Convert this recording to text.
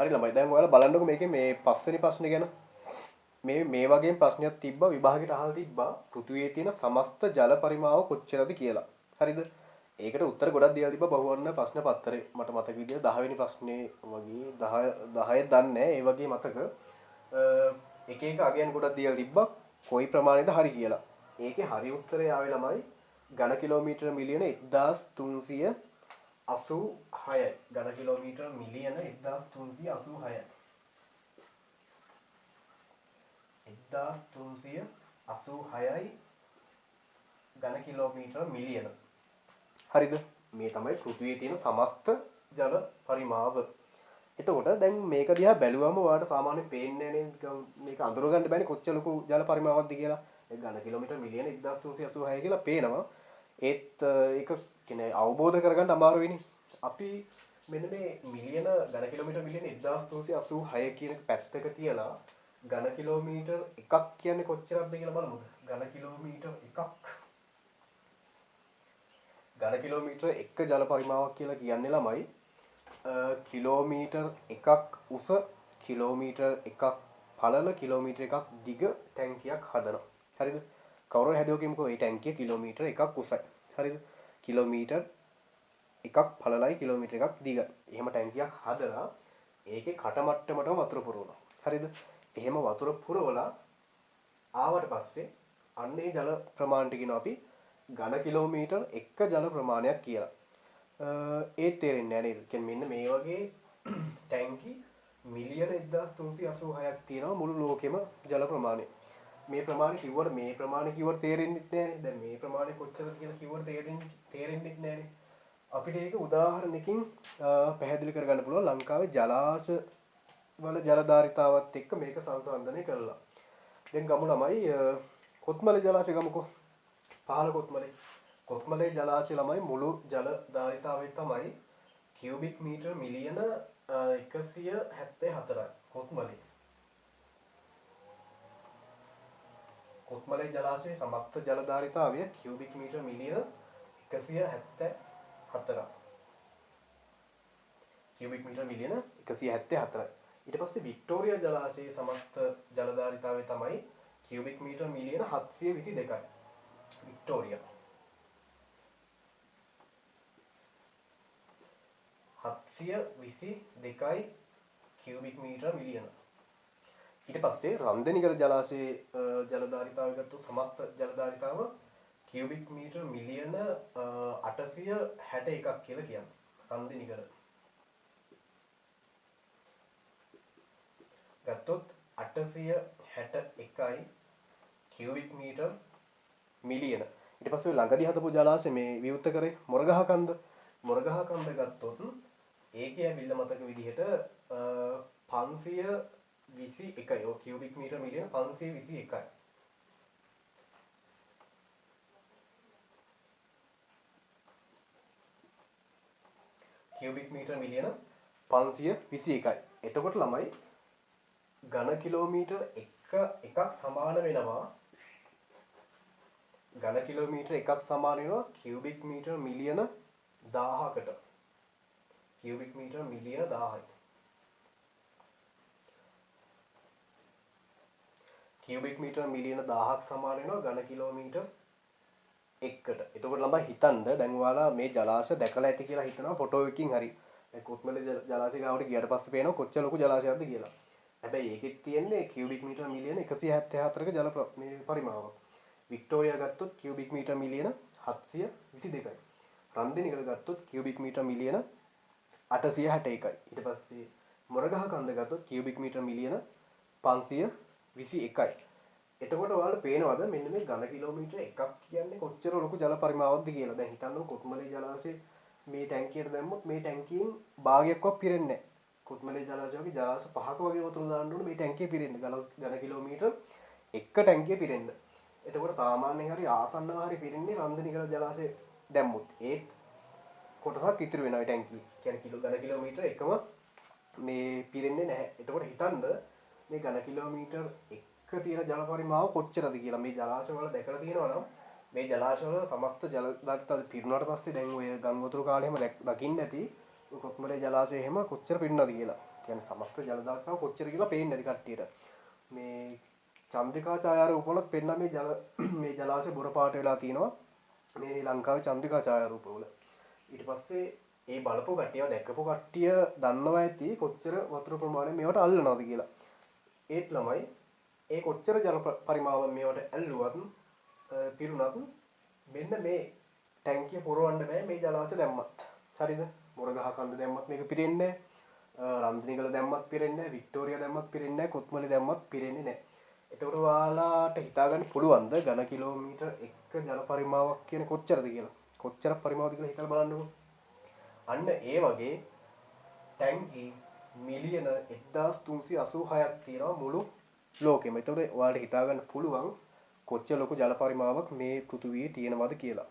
හරි ළමයි, දැන් ඔයාලා බලන්නකෝ මේකේ මේ පස්වෙනි ප්‍රශ්නේ ගැන. මේ මේ වගේම ප්‍රශ්නයක් තිබ්බා විභාගෙට අහලා තිබ්බා පෘථිවියේ තියෙන සමස්ත ජල පරිමාව කොච්චරද කියලා. හරිද? ඒකට උත්තර ගොඩක් දීලා තිබ්බා බහුවර්ණ ප්‍රශ්න පත්‍රේ. මට මතක විදියට 10 වෙනි ප්‍රශ්නේ වගේ 10 10 දන්නේ නැහැ. ඒ වගේ මතක එක එක අගයන් ගොඩක් දීලා තිබ්බා කොයි ප්‍රමාණයද හරි කියලා. ඒකේ හරි උත්තරය ආවේ ළමයි ඝන කිලෝමීටර මිලියන 1386යි. ඝන කිලෝමීටර මිලියන 1386යි. 1386යි ඝන කිලෝමීටර මිලියන. හරිද? මේ තමයි පෘථිවියේ තියෙන සමස්ත ජල පරිමාව. එතකොට දැන් මේක දිහා බැලුවම ඔයාලට සාමාන්‍යයෙන් පේන්නේ නැහැ නේද? මේක අඳුර ගන්න බෑනේ කොච්චර ලොකු ජල පරිමාවක්ද කියලා. ඒ ඝන කිලෝමීටර මිලියන 1386 කියලා පේනවා. ඒත් ඒක කියන්නේ අවබෝධ කරගන්න අමාරු වෙන්නේ. අපි මෙන්න මේ මිලියන ඝන කිලෝමීටර මිලියන 1386 කියන පැත්තක තියලා ඝන කිලෝමීටර එකක් කියන්නේ කොච්චරක්ද කියලා බලමුද? ඝන කිලෝමීටර එකක් ඝන කිලෝමීටර එක ජල පරිමාවක් කියලා කියන්නේ ළමයි කිලෝමීටර් එකක් උස, කිලෝමීටර් එකක් පළල, කිලෝමීටර් එකක් දිග ටැංකියක් හදනවා. හරිද? කවුරු හරි හැදුවා කියමුකෝ ඒ ටැංකිය කිලෝමීටර් එකක් උසයි. හරිද? කිලෝමීටර් එකක් පළලයි, කිලෝමීටර් එකක් දිගයි. එහෙම ටැංකියක් හදලා ඒකේ කටමට්ටමටම වතුර පුරවනවා. හරිද? එහෙම වතුර පුරවලා ආවට පස්සේ අන්න ඒ ජල ප්‍රමාණයට කියනවා අපි ඝන කිලෝමීටර් එක ජල ප්‍රමාණයක් කියලා. ඒත් තේරෙන්නේ නෑ නේද? කියන්නේ මෙන්න මේ වගේ ටැංකි මිලියන 1386ක් තියෙනවා මුළු ලෝකෙම ජල ප්‍රමාණය. මේ ප්‍රමාණය කිව්වට මේ ප්‍රමාණය කිව්වට තේරෙන්නෙත් නෑනේ. දැන් මේ ප්‍රමාණය කොච්චරද කියලා කිව්වට තේරෙන්නෙත් නෑනේ. අපිට ඒක උදාහරණකින් පැහැදිලි කරගන්න පුළුවන් ලංකාවේ ජලාශ වල ජල ධාරිතාවත් එක්ක මේක සංසන්දනය කරලා. දැන් ගමු ළමයි කොත්මලේ ජලාශය ගමුකෝ. පහළ කොත්මලේ. කොත්මලේ ජලාශය ළමයි මුළු ජල ධාරිතාවය තමයි කියුබික් මීටර මිලියන 174යි. කොත්මලේ. කොත්මලේ ජලාශයේ සමස්ත ජල ධාරිතාවය කියුබික් මීටර මිලියන 174ක්. කියුබික් මීටර මිලියන 174යි. ඊට පස්සේ වික්ටෝරියා ජලාශයේ සමස්ත ජල ධාරිතාවය තමයි කියුබික් මීටර මිලියන 722යි. වික්ටෝරියා 722යි කියුබික් මීටර මිලියන. ඊට පස්සේ රන්දෙනිගල ජලාශයේ ජල ධාරිතාවය ගත්තොත් සමස්ත ජල ධාරිතාව කියුබික් මීටර මිලියන 861ක් කියලා කියන්නේ. රන්දෙනිගල ගත්තොත් 861යි කියුබික් මීටර මිලියන. ඊට පස්සේ ඔය ළඟදී හදපු ජලාශය මේ විවෘත කරේ මොරගහ කන්ද. මොරගහ කන්ද ගත්තොත් ඒකේ ඇවිල්ලා මතක විදිහට 521යි. ඔව් කියුබික් මීටර මිලියන 521යි. කියුබික් මීටර මිලියන 521යි. එතකොට ළමයි ඝන කිලෝමීටර එකක් සමාන වෙනවා ඝන කිලෝමීටර එකක් සමාන වෙනවා කියුබික් මීටර මිලියන 1000කට. කියුබික් මීටර මිලියන 1000යි. කියුබික් මීටර මිලියන 1000ක් සමාන වෙනවා ඝන කිලෝමීටර එකකට. එතකොට ළමයි හිතන්න දැන් ඔයාලා මේ ජලාශය දැකලා ඇති කියලා හිතනවා ෆොටෝ එකකින් හරි. දැන් කොත්මලේ ජලාශය ගාවට ගියාට පස්සේ පේනවා කොච්චර ලොකු ජලාශයක්ද කියලා. හැබැයි ඒකෙත් තියෙන්නේ කියුබික් මීටර මිලියන 174ක ජල මේ පරිමාවක්. වික්ටෝරියා ගත්තොත් කියුබික් මීටර මිලියන 722යි. රන්දෙනිගල ගත්තොත් කියුබික් මීටර මිලියන 861යි. ඊට පස්සේ මොරගහ කන්ද ගත්තොත් කියුබික් මීටර මිලියන 521යි. එතකොට ඔයාලට පේනවද මෙන්න මේ ඝන කිලෝමීටර එකක් කියන්නේ කොච්චර ලොකු ජල පරිමාවක්ද කියලා. දැන් හිතන්නකෝ කොත්මලේ ජලාශයේ මේ ටැංකියට දැම්මොත් මේ ටැංකියෙන් භාගයක්වත් පිරෙන්නේ නැහැ. කොත්මලේ ජලාශය වගේ ජලාශ පහක වගේ වතුර දාන්න ඕනේ මේ ටැංකිය පිරෙන්න. ඝන කිලෝමීටර එක ටැංකිය පිරෙන්න. එතකොට සාමාන්‍යයෙන් හරි ආසන්නව හරි පිරෙන්නේ රන්දෙනිගල ජලාශය දැම්මොත්. ඒත් කොටසක් ඉතුරු වෙනවා ඒ ටැංකියේ. කියන්නේ ඝන කිලෝමීටර එකම මේ පිරෙන්නේ නැහැ. එතකොට හිතන්න මේ ඝන කිලෝමීටර එක තියෙන ජල පරිමාව කොච්චරද කියලා. මේ ජලාශවල දැකලා තියෙනවා නම් මේ ජලාශවල සමස්ත ජල ධාරිතාව පිරුණාට පස්සේ දැන් ඔය ගම් වතුර කාලේ එහෙම දකින්න ඇති ඔය කොත්මලේ ජලාශය එහෙම කොච්චර පිරුණාද කියලා. කියන්නේ සමස්ත ජල ධාරාව කොච්චර කියලා පේන්නේ නැති කට්ටියට. මේ චන්ද්‍රිකා ඡායාරූපවලත් පෙන්න මේ ජල මේ ජලාශ බොර පාට වෙලා තියෙනවා මේ ලංකාවේ චන්ද්‍රිකා ඡායාරූපවල. ඊට පස්සේ ඒ බලපු කට්ටියව දැකපු කට්ටිය දන්නවා ඇති කොච්චර වතුර ප්‍රමාණය මේවට අල්ලනවද කියලා. ඒත් ළමයි, ඒ කොච්චර ජල පරිමාව මේවට ඇල්ලුවත් පිරුණත් මෙන්න මේ ටැංකිය පුරවන්න බෑ මේ ජලාශ දැම්මත්. හරිද? මොරගහ කන්ද දැම්මත් මේක පිරෙන්නේ නෑ. රන්දිනිගල දැම්මත් පිරෙන්නේ නෑ. වික්ටෝරියා දැම්මත් පිරෙන්නේ නෑ. කොත්මලේ දැම්මත් පිරෙන්නේ නෑ. එතකොට ඔයාලාට හිතාගන්න පුළුවන්ද ඝන කිලෝමීටර් එක ජල පරිමාවක් කියන්නේ කොච්චරද කියලා? කොච්චර පරිමාවද කියලා හිතලා බලන්නකෝ. අන්න ඒ වගේ ටැංකි මිලියන 1386ක් තියෙනවා මුළු ලෝකෙම. එතකොට ඔයාලට හිතාගන්න පුළුවන් කොච්චර ලොකු ජල පරිමාවක් මේ පෘථුවියේ තියෙනවද කියලා.